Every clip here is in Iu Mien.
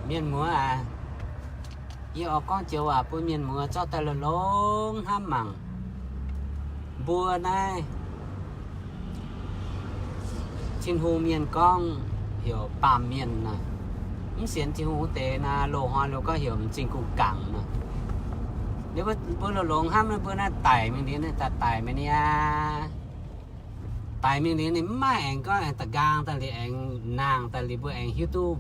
Mienh muoz aac, yie oix gorngv joux waac bun mienh muoz zorqv daaih longx-longx hnamv mangc. Mbuo naaiv Tin-Hungh mienh gorngv heuc baamh mienh nor, mv sienx Tin-Hungh wuov deix naaic, loz-hnoi lo gorngv heuc m'zing gu'nguaaz nor. Liuz mbuo longx-longx hnamv, mbuo naaiv daic mingh liuz, ninh daaih daic mingh niaa. Daic mingh liuz ninh mv maaih aengx gorngv aengx da'nqaang daaih liuz, aengx nangh daaih liuz, mbuo aengx hiuv duqv,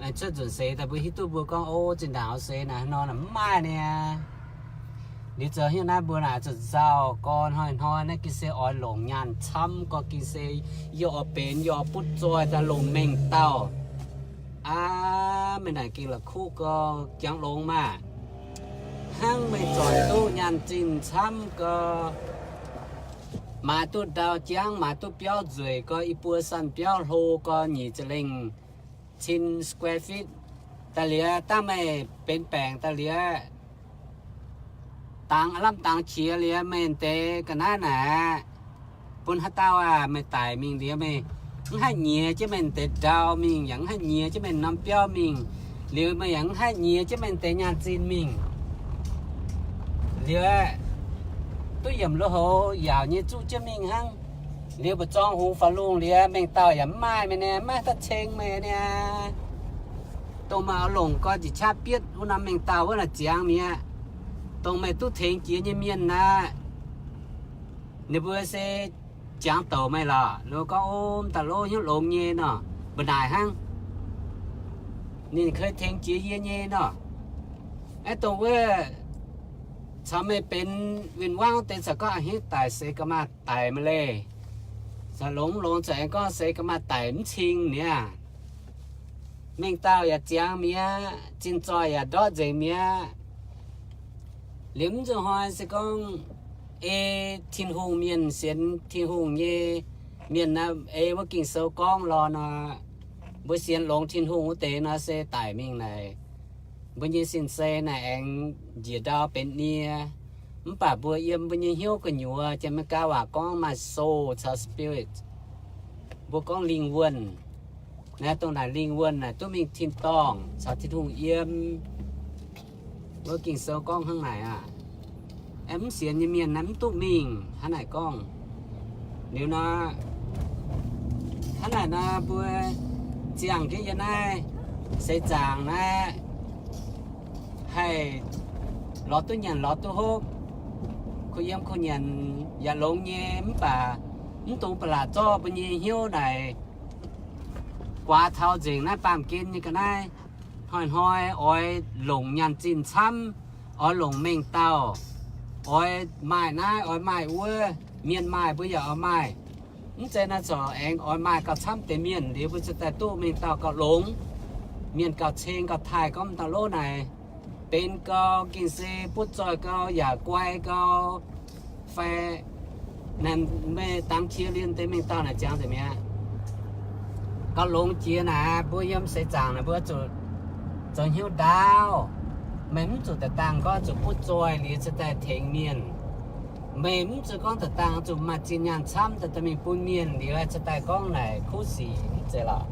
aengx cuotv nzunc seix daaih mbuo hiuv duqv mbuo gorngv, o, zinh ndaangc oix seix naaic hnoi naaic, mv maaih niaa. Liuz zoux hnyouv naaiv mbuo naaic zuqc nzauh gorn hnoi-hnoi naaiv gengh se oix longc nyaanh camv gorn gengh se yie oix benx, yie oix butv zoih daaih longc mengh dauh. Aav, meih naaic gengh la'kuqv gorn jangx longx maah. Hnangv meih zoih duqv nyaanh zinh camv gorn, maaiz duqv ndau jangv, maaiz duqv biauv nzueic gorn, i buo sanh biauv hlo gorn nyic ziepc lengh cin square feet daaih liuz, dangh meih benx baengc daaih liuz, dangx lamh dangx qiex liuz, meih deix ga'naaiv naaic, bun haaix dauh aac, meih daic mingh liuz meih mv haih nyiex jienv meih deix ndau mingh, yaac mv haih nyiex jienv meih norm biauv mingh, liuz meih yaac mv haih nyiex jienv meih deix nyaanh zinh mingh. Liuz duqv yiemc lui-houx yaauc nyei zuqv jienv mingh hnangv. Liuz mbu'zorng hungx faaux lungh liuz, mengh dauh yaac mv maaih meih niaa, maiv daaih ceng meih niaa. Dongh meih oix longc gorn njiec qaqv bietv wuov norm mengh dauh wuov naaic ziangx mi'aqv. Dongh meih duqv tengx jiex nyei mienh naaic, ninh mbuo se jangx douc meih lorqc. Ninh mbuo gorngv, o, m'daaih lov hnyouv longx nyei nor, mbu'naaic hnangv. Ninh kei tengx jiex yie nyei nor. Aeqv, dongh wuov caux meih benx win-wangv deix caux gorngv a'hneiv daic seix ga'maah daic maiv leih. Caux longx longx caux aengx gorngv seix ga'maah daic mv cing niaa. Mengh dauh yaac ziangx mi'aqv, zinh zoih yaac ndortv nzengc mi'aqv. Liuz mv zuqc hnoi se gorngv ei Tin-Hungh mienh, sienx Tin-Hungh nyei mienh naaic, ei wuov Ging-Sou gorngv lorh nor, mbuo sienx longx Tin-Hungh wuov deix nor se daic mingh naaic, mbuo nyei sin-sei naaic aengx njiec ndau benx nie. Mv baac mbuo yiem mbuo nyei hnyouv gu'nyuoz, Janx-Meigaa waac gorngv maaih soul caux spirit. Mbuo gorngv lingh wuonh. Naaiv dongh naaic lingh wuonh naaic duqv mingh tin-dorngh caux Tin-Hungh yiem. Wuov Ging-Sou gorngv hnangv naaic aqv. Aeqv, mv sienx nyei mienh naaiv mv duqv mingh hnangv naaic gorngv. Liuz nor, hnangv naaic nor mbuo ziangh jienv yiem naaiv seix zaangc naaiv haih lorz duqv nyanc lorz duqv hopv, kuh yiem kuh nyanc yaac longx nyei, mv baac mv dungx ba'laqc zorqv mbuo nyei hnyouv naaic guaax taux nzengc naaiv baamh gen nyei ga'naaiv. Hnoi-hnoi oix longc nyaanh zinh camv, oix longc mengh dauh, oix maaih naaiv oix maaih wuov, mienh maaih mbuo yaac oix maaih. Mv zeiz naaiv corc aengx oix maaih gauh camv deix mienh liuz mbuo ziouc daaih duqv mengh dauh gauh longx, mienh gauh ceng gauh taaih gorngv m'dauh lov naaic benx gau, gengh se butv zoih gau yaac guai gau, fai meih dangx qiex liemh deix mengh dauh naaic ziangx nzengc mi'aqv. Gauh longx jiex naaic, mbuo yiem seix zaangc naaic mbuo zuqc zoux hnyouv ndaauv. Meih mv zuqc da'dangh gorngv zuqc butv zoih liuz cingx daaih tengx mienh. Meih mv zuqc gorngv da'dangh zuqc maaih zinh nyaanh camv daaih dorh mingh bun mienh liuz cingx daaih gorngv naaic kuv sic, mv zeiz lorqc.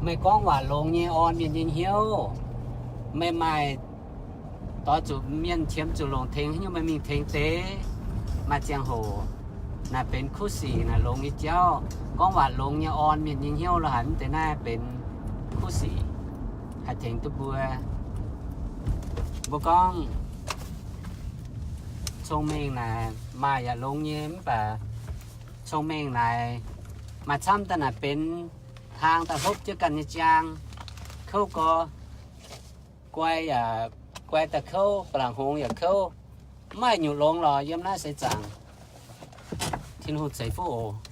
Meih gorngv waac longx nyei orn mienh nyei hnyouv. Meih maaih doix zuqc mienh qiemx zuqc longc tengx haaix nyungc meih mingh tengx deix. Maaih ziangh hoc naaic benx kuv sic naaic longx nyei jauv. Gorngv waac longx nyei orn mienh nyei hnyouv lo haic, mv deix naaiv benx kuv sic, haih tengx duqv mbuo. Mbuo gorngv cong-mengh naaic maaih yaac longx nyei, mv baac cong-mengh naaic maaih camv daaih naaic benx hlang daaih hlopv jienv ganh nyei jaang, kouv gorx, guai yaac guai daaih kouv, ba'laqc hngongx yaac kouv, mv maaih nyungc longx lorqc yiem naaiv seix zaangc. Tin-Hungh ceix fuqv oc.